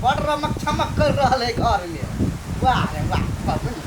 बड़ रमक छमक कर रहल है घर में। वाह रे वाह पबनी।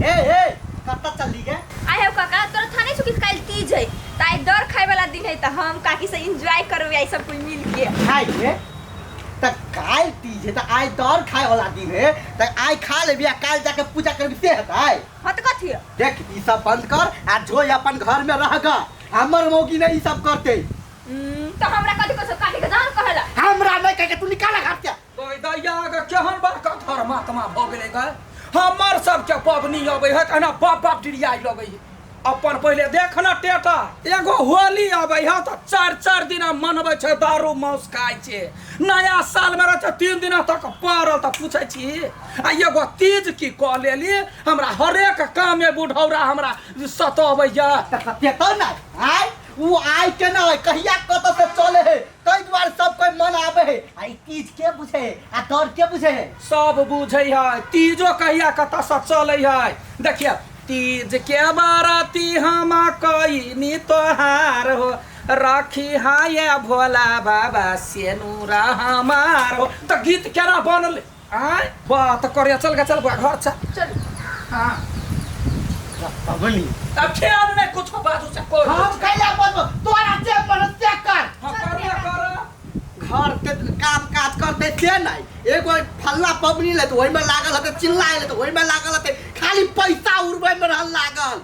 ए ए कतऽ चली गे? आइ हौ काका, तोरा थाने छौ कि काल्हि तीज है, तऽ आइ दर खाय वाला दिन है, तऽ हम काकी से एंजॉय करबै आइ सब कोई मिल के। खाय के तऽ काल्हि तीज है तऽ आइ दर खाय वाला दिन है, तऽ आइ खा लेबी आ काल्हि जाके पूजा करबी से हेतै? हाँ तऽ कथी है? देख ई सब बंद कर आ जो अपन घर में रह गा, हमर मौगी नहीं ई सब करते। तऽ हमरा कथी कहै छौ? काकी के जान कहेला। हमरा नहीं कहे के तू निकाल घर से। गै दैया गे, केहन बड़का धर्मात्मा भऽ गेलै गै। हमर सबके पबनी अबै है तऽ एना बाप बाप डिरियाइ लगै है। अपन पहिले देख न टेटा, एगो होली अबै है तऽ चारि चारि दिना मनबै छै, दारू मांस खाइ छै। नया सालमे रहै छै 3 दिना तक पड़ल। तऽ पूछै छी आ एगो तीज की कऽ लेली, हमरा हरेक काममे बुढ़ौरा हमरा सतबैया। तऽ सत्यतो नहि आय उ आय के ना है, कहिया कतऽ से चले है, ताहि दुआरे सब कोई मन आबे है। आ ई तीज के बुझे है आ दर के बुझे है? सब बुझै है तीजो कहिया कतऽ से चलै है। देखिए, तीज के बाराती हम कईनी तोहार हो, रखी हाय भोला बाबा सेनुरा हमार हो। तऽ गीत केना बनल आय बात करे। चल गे, चल बा घर चल। चल। हाँ। पबनी। अब खेल में कुछ बाजू से कोई हम कैला बोलबो, तोरा जे मन से कर। हाँ, कर ना कर। घर के काम काज करते से नहीं, एगो फल्ला पबनी ले तो ओहि में लागल हते, चिल्लाए ले तो ओहि में लागल हते, खाली पैसा उड़बै में रहल लागल।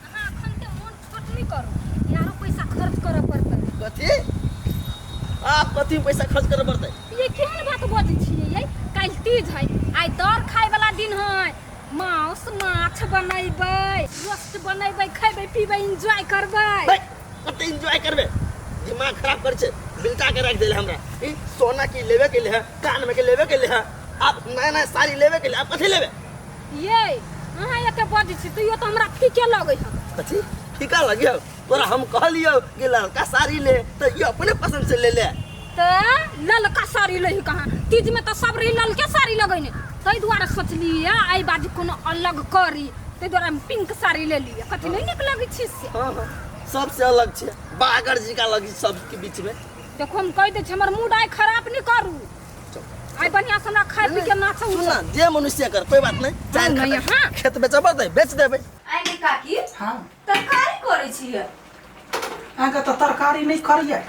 अहाँ अखन ते मोन छोट नहि करू, यारो पैसा खर्च करऽ पड़तै। कथी आप कथी पैसा खर्च करऽ पड़तै? ये केहन बात बजै छियै यै? काल्हि तीज है, आइ दर खाय वाला दिन है, मांस माछ बनेबै, रोस्ट बनेबै, खैबै पीबै, एंजॉय करबै। भाई कते एंजॉय करबे, दिमाग खराब कर छे, बिलटा के रख देले हमरा। ई सोना की लेवे के ले है, कान में के लेवे के ले है, अब नया नया साड़ी लेवे के ले, अब कथी लेवे? ये अहाँ एते बजै छी तैयो तऽ हमरा फीके लगै है। कथी फीका लगियो तोरा? हम कहलियो कि ललका साड़ी ले तो ये अपने पसंद से ले ले। तऽ ललका साड़ी लही कहाँ? तीज में तऽ सब रही ललके साड़ी लगैने, ताहि दुआरे सोचलियै एहि बाजी कोनो अलग करी, ताहि दुआरे हम पिंक साड़ी ले लियै। कथी नहि नीक लगै छी से? हाँ हाँ, सबसे अलग छे, बागर जी का लगी सबके बीच में। देखो, हम कहि दै छी, हमर मूड आइ खराब नहि करू। आइ बढ़िआँ से हमरा खाय पी के नाचू। सुन ना, जे मनुष्य कर कोई बात नहीं, चार नहीं, खटा हाँ। खेत बेचऽ पड़तै, बेच देबै। आइ गे काकी। हाँ। तरकारी करै छियै? अहाँके तऽ तरकारी नहि करियै,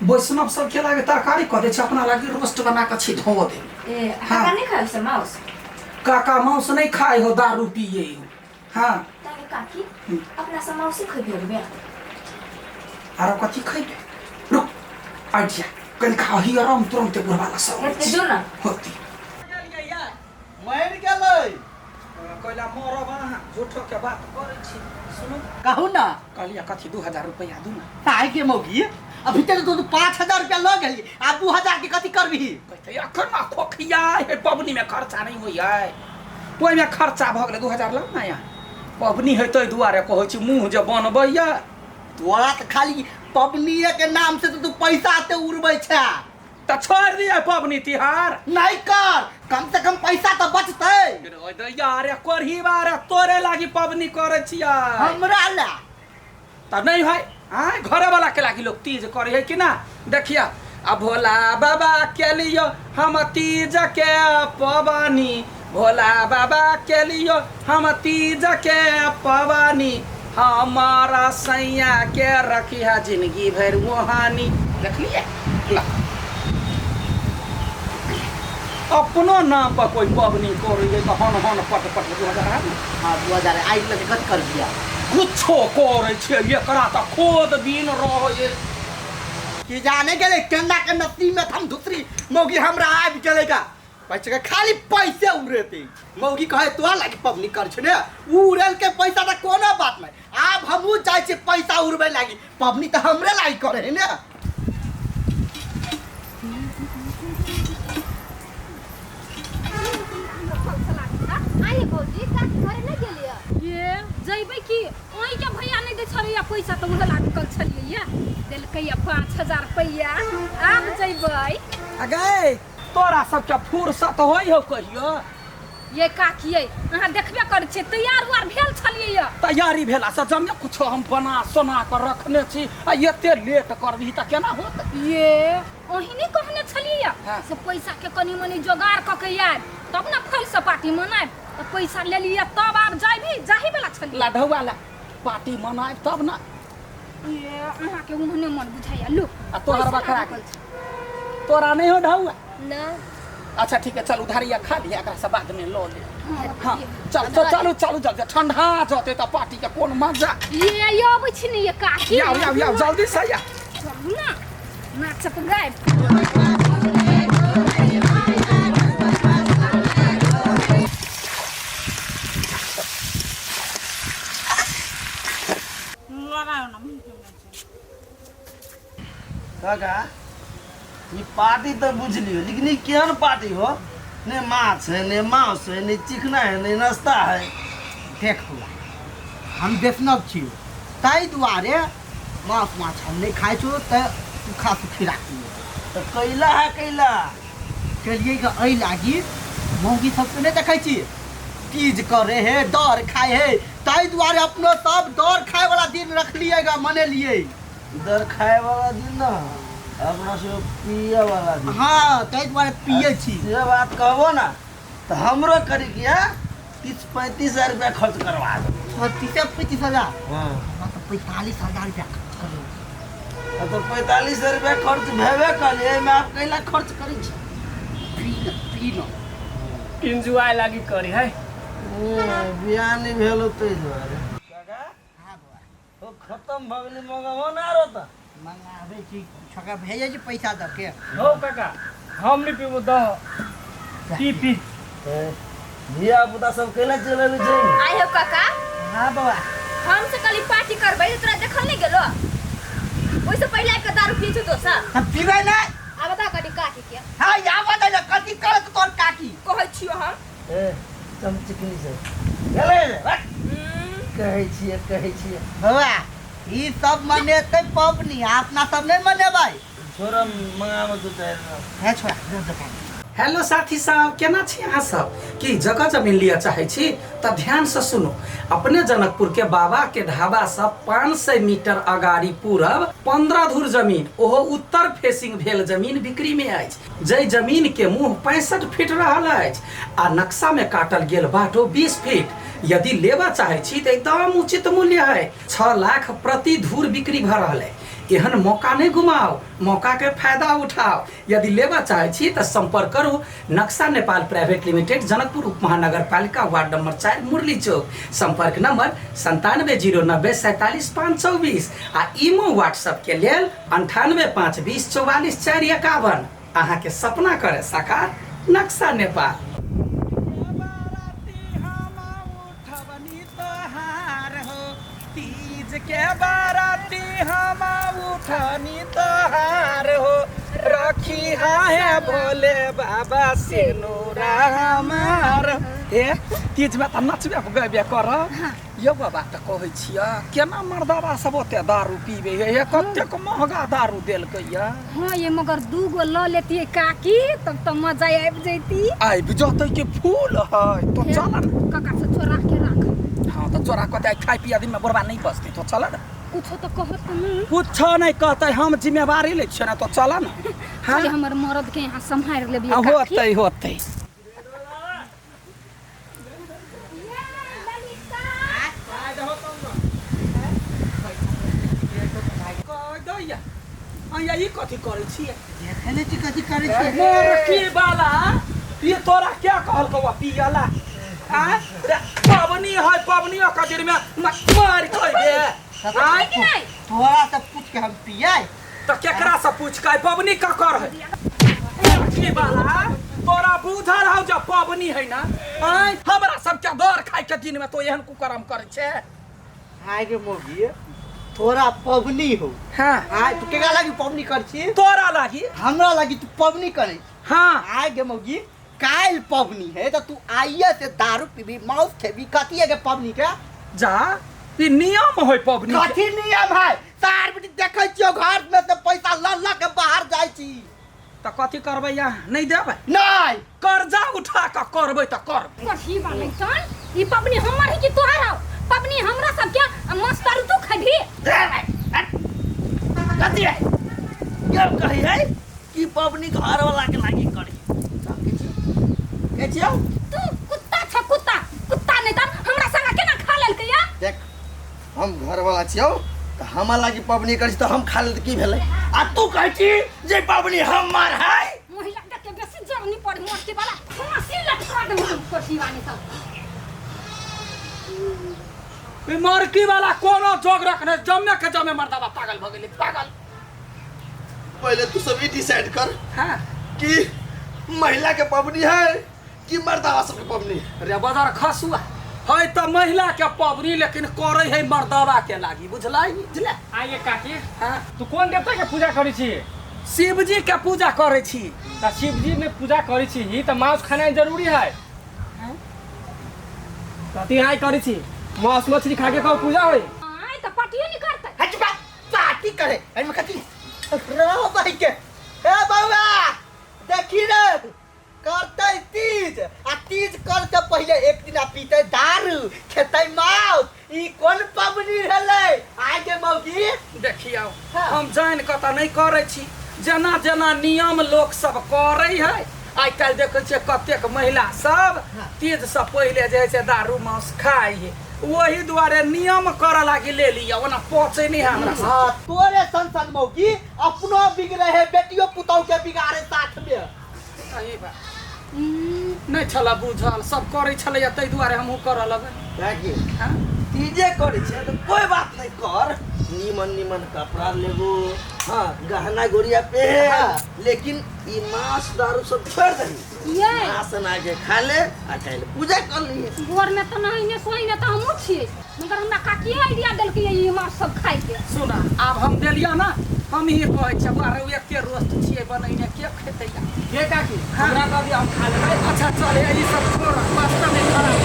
वैष्णव सबके लागे तरकारी कऽ दै छै, अपना लागे रोस्ट बना कऽ छी धो दे। ए काका नहि खाइ से माउस? काका मांस नहि खाइ हो, दारू पिए हो। हाँ। ताके काकी अपना से माउसे खइबे रे? आरो कथी खइबे? रुक आइडिया कनि खाही आराम, तुरंते बुढ़वा ला सब हेतै जो ना। होती मरि गेलै। कैला मरब अहाँ, झूठो के बात करै छी। सुनू। कहू ना। कहलियै कथी, 2000 रुपैआ दू ना। ताहि के मौगी, अभी तक तो 5000 रुपया लऽ गेली, आ 2000 के कथी करबही? कहते अखन ना खोखिया है, पबनी में खर्चा नहीं होइ है, ओहिमे खर्चा भऽ गेलै। 2000 लऽ ना यहाँ, पबनी है ताहि दुआरे कहै छी, मुँह जे बनबैया। तोरा तऽ खाली पबनीए के नाम से तो तू पैसा ते उड़बै छै। तऽ छोड़ि दियै पबनी तिहार? नहीं कर, कम से कम पैसा तऽ बचतै। यार कोरही बारे तोरे लागी पबनी करै छियै। हमरा ला? तऽ नहीं है आँय, घरे वाला के लागी लोग तीज करे है कि ना? देखिया आ, भोला बाबा के लियो हम तीज के पबनी, भोला बाबा के लियो हम तीज के पबनी, हमारा सैया के रखिया जिंदगी भरि मोहानी। देखलिए ला, अपनो नाम पर कोई पबनी करै है तऽ हन हन पट पट 2000 आबि। हाँ, 2000 आइ लगे कथी कर दिया? कुछो करै छै, एकरा तऽ खोद दिन रहै। की जाने गेलै केना के नसीब में हम दूसरी मौगी हमरा आबि गेलै का। पैसे के खाली पैसे उड़ेते। मौगी कहे तोरा लागी पबनी कर छै ने, उ उड़ेल के पैसा तऽ कोनो बात नहीं, आब हमहूँ जाइ छियै पैसा उड़बै लागी, पबनी तऽ हमरे लागी करे है ने। आइए भौजी, काकी घरे नहि गेलियै? ये जइबै की, ओहि के भैया नहि दै छलैया पैसा तऽ उहे लागी कल छलियै, ये देलकै या 5000 रुपैआ, आब जइबै। आ गै, तोरा सबके फुर्सत होइ हौ कहियो? ये काकी ये अहाँ देखबे करै छियै तैयार उआर भेल छलियै ये तैयारी भेला से जमे कुछो हम बना सोना कऽ रखने छी आ एते लेट करबही तऽ केना होत ये अहीं नहि कहने छलियै ये हाँ। से पैसा के कनी मनी जोगाड़ कऽ के आयब तब ने फल से पार्टी मनायब तऽ पैसा लेलियै तब आब जायबी जाही वाला छलियै लढौआ ला पार्टी मनायब तब ने ये अहाँके ओहने मन बुझाइया लो आ तोहर पैसा बकरा लागल के छै। तोरा नहीं हो ढौआ ना अच्छा ठीक है चल उधारिया खा लिया एकरा से बाद में लऽ ले हाँ, हाँ चल चल चलू चलू जल्दी ठंडा जते तऽ पार्टी के कोन मजा ये ये अबै छी ने ये काकी आउ आउ आउ जल्दी से आ चलू ना नाचत गायब काका ई पार्टी तऽ बुझलियो लेकिन ई केहन पार्टी हो ने माछ है ने मांस है ने चिकना है ने नाश्ता है देख बौआ हम वैष्णव छी ताहि दुआरे मांस माछ हम नहि खाइ छौ तऽ सूखा सुखी राखियो तऽ कैला है कैला केलियै के एहि लागी मौगी सबके नहि देखै छी तीज करे हे डर खाय हे ताहि दुआरे अपनो सब डर खाय वाला दिन रखलियै गा मनेलियै इधर खाए वाला दिन ना अपना सब पिए वाला दिन हाँ ताहि दुआरे पियै छी से बात कहबो ना तो हमरो करी किया 30-35 हजार रुपया खर्च करवा दो। 30-35 हजार? हाँ। हमरा तऽ 45,000 रुपया खर्च करू। हाँ, तो 45,000 रुपया खर्च भेबे करी, एहिमे आप कैला खर्च करी छी? पी न पी न। एन्जॉय लागी करी है। बियाह नहीं भेल ताहि दुआरे। हाँ बौआ। ओ खत्म भऽ गेलै, मंगाबो ना रो तऽ। मंगाबै छी छका, भेजै छी पैसा दऽ के। हो काका, हम नहीं पीबो, दह पी पी। धिया पुता सब कैला चलि एलै छै? आइ हो काका। हाँ बौआ। हम से कली पार्टी करबै तऽ तोरा देखल नहीं गेलो? ओइसे पहिले आबि कऽ दारू पियै छौ दोसर। हम पीबै नहि। आ बता कनी काकी के। हाँ, आबऽ दे ने, कथी करत तोर काकी? कहै छियो हम। ए चमचिकनी सब गेलै रे, रख। कहै छियै, कहै छियै। बौआ, ई सब मनेतै पबनी, आ अपना सब नहि मनेबै। छोड़, मंगाबो दू चारि दिन। हे छोड़ा, जो दोकान। हेलो साथी साहब, केना छी अहाँ सब? की जगह जमीन लिअ चाहै छी? तऽ ध्यानसँ सुनू। अपने जनकपुर के बाबा के ढाबा सँ 500 मीटर अगाड़ी पूरब 15 धुर जमीन, ओहो उत्तर फेसिंग भेल जमीन बिक्री में अछि, जाहि जमीन के मुँह 65 फीट रहल अछि आ नक्शा में काटल गेल बाटो 20 फीट। यदि लेबऽ चाहै छी तऽ एकदम उचित मूल्य है, 6 लाख प्रति धुर बिक्री भऽ रहल है। एहन मौका नहीं घुमाओ, मौका के फायदा उठाओ। यदि लेबऽ चाहै छी तऽ संपर्क करू नक्शा नेपाल प्राइवेट लिमिटेड, जनकपुर उप महानगरपालिका, वार्ड नंबर 4, मुरली चौक। संपर्क नंबर 9709047524 आ ईमो व्हाट्सएप के लेल 9852044451। अहाँके सपना करे साकार नक्शा नेपाल। तीज के बाराती हम उठनी तोहार हो, रखी है भोले बाबा सिनुरा हमार। हे, तीज में तऽ नचबे गबे कर। यौ बाबा, तऽ कहै छियै, केना मर्दाबा सब ओते दारू पीबे हे? हे, कतेक महगा दारू देलकै या। हाँ ये, मगर दू गो लऽ लेतियै काकी, तब तऽ मजा आबि जैती। आबि जतै के फूल है तो चल न। काका से चोरा के राख। हाँ, तऽ चोरा कते खाइ पिया दिन में बुढ़बा नहीं बचतै, तो चल न। कुछो तऽ कहत नहीं? कुछो नहीं कहतै, हम जिम्मेवारी लै छियै ने, तो चल न। हाँ। खाली हमर मरद के यहाँ सम्हारि लेबियै हाँ, काकी। होतै होतै। कह दैया, अइया ई कथी करै छियै? देखै नहि छी कथी करै छियै? मोरकी वाला, ई तोरा क्या कहलकौ पियला? आँय रे, पबनी है, पबनी के दिन में मार खइबे? आँय? तोरा से पूछ के हम पियै? तऽ केकरा से पूछ के पबनी ककर है? मोरकी वाला, तोरा बुझल हौ जे पबनी है ना? आँय, हमरा सबके दर खाय के दिन में तो एहन कुकर्म करै छै? आय गे मोगी, तोरा पबनी हो? हाँ। आय, तू केकरा लागी पबनी कर छी? तोरा लागी। हमरा लागी तू पबनी करै? हाँ। आय गे मौगी, काल्हि पबनी है तऽ तू आइए से दारू पीबी, मांस खेबी, कथी है गे पबनी के? जा, ई नियम है पबनी के। कथी नियम है? सार बेटी, देखै छियौ घर में से पैसा लऽ लऽ के बाहर जाइ छी। तऽ कथी करबै अहाँ नहि देबै नहीं कर्जा उठा कऽ करबै तऽ करबै कथी वाले चल ई पबनी हमर है कि तोहर हौ पबनी हमरा सब के मस्त दारू तू खैबी कथी है क्यों कही है कि पबनी घर वाला के लागी करी के छियौ तू कुत्ता छ कुत्ता कुत्ता नहीं त हमरा संग केना खा लेलकै या देख हम घर वाला छियौ तऽ हमरा लागी पबनी करै छी तऽ हम खा लेल की भेलै आ तू कहै छी जे पबनी हमर है महिला देख के बेसी जरनी पड़ मोटी वाला फांसी लटका दे हम कोठी वाली सब ई मरकी वाला कोनो जोग रखने जमे के जमे मर्दाबा पागल भऽ गेलै पागल पहले तू सब ई डिसाइड कर हाँ कि महिला के पबनी है कि मर्दावा सबके पबनी है रे बदर खसुआ है तऽ महिला के पबनी लेकिन करै है मर्दाबा के लागी बुझलाई बुझले आइए काकी हाँ तू कोन देवता के पूजा करै छी शिवजी के पूजा करै छी तऽ शिवजी में पूजा करै छी तऽ मांस खानाइ जरूरी है कथी आइ करै छी मांस मछली खा के कहू पूजा होइ आय तऽ पार्टियो नहीं करतै हट बा पार्टी करे एहिमे कथी रहो भाई के ए बउआ देखी रे करतै तीज आ तीज कर से पहिले एक दिन पीतै दारू खेतै माउस ई कोन पबनी भेलै आइ के मौगी देखियौ हाँ। हम जानि कऽ तऽ नहि करै छी जेना जेना नियम लोक सब करै है आइ काल्हि देखै छियै कतेक महिला सब तीजसँ पहिले जे है से दारू मांस खाइ है ओही दुआरे नियम करऽ लागी ले लिअ ओना पचै नहि है हमरा सब हाँ तोरे सन सन मौगी अपनो बिगड़े है बेटियो पुतहु के बिगाड़े साथ में सही बात नहि छलए बुझल सब करै छलैया ताहि दुआरे हमहूँ करऽ लगल काकी हाँ? तीजे करै छै तऽ कोई बात नहीं कर नीमन नीमन कपड़ा लेबो हाँ गहना गुड़िया पहन लेकिन ई मांस दारू सब छोड़ दही ये मांस ना के खा ले आ काल्हि पूजा कर ली भोर में तऽ नहेने सोहेने तऽ हमहूँ छियै मगर हमरा काकिए आइडिया देलकै ई माछ सब खाइके सुना आब हम देलियै ना हम ही कहै छियै बौआ रौ एते रोस्ट छियै बनैने के खेतै के काकी हमरा दऽ दिअ हम खा लेबै अच्छा चल ई सब छोड़ वास्तव में खराब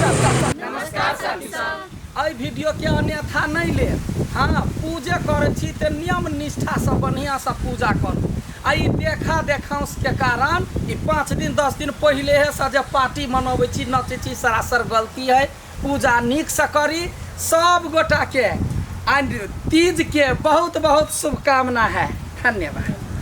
चल चल चल नमस्कार साथी सब एहि वीडियो के अन्यथा नहि लेब हाँ पूजे करै छी तऽ नियम निष्ठासँ बढ़िआँसँ पूजा करू आ ई देखा देखांसके कारण ई 5 दिन 10 दिन पहिलेहेसँ जे पार्टी मनबै छी नचै छी सरासर गलती है पूजा नीकसँ करी सब गोटाके एंड तीज के बहुत बहुत शुभकामना है धन्यवाद।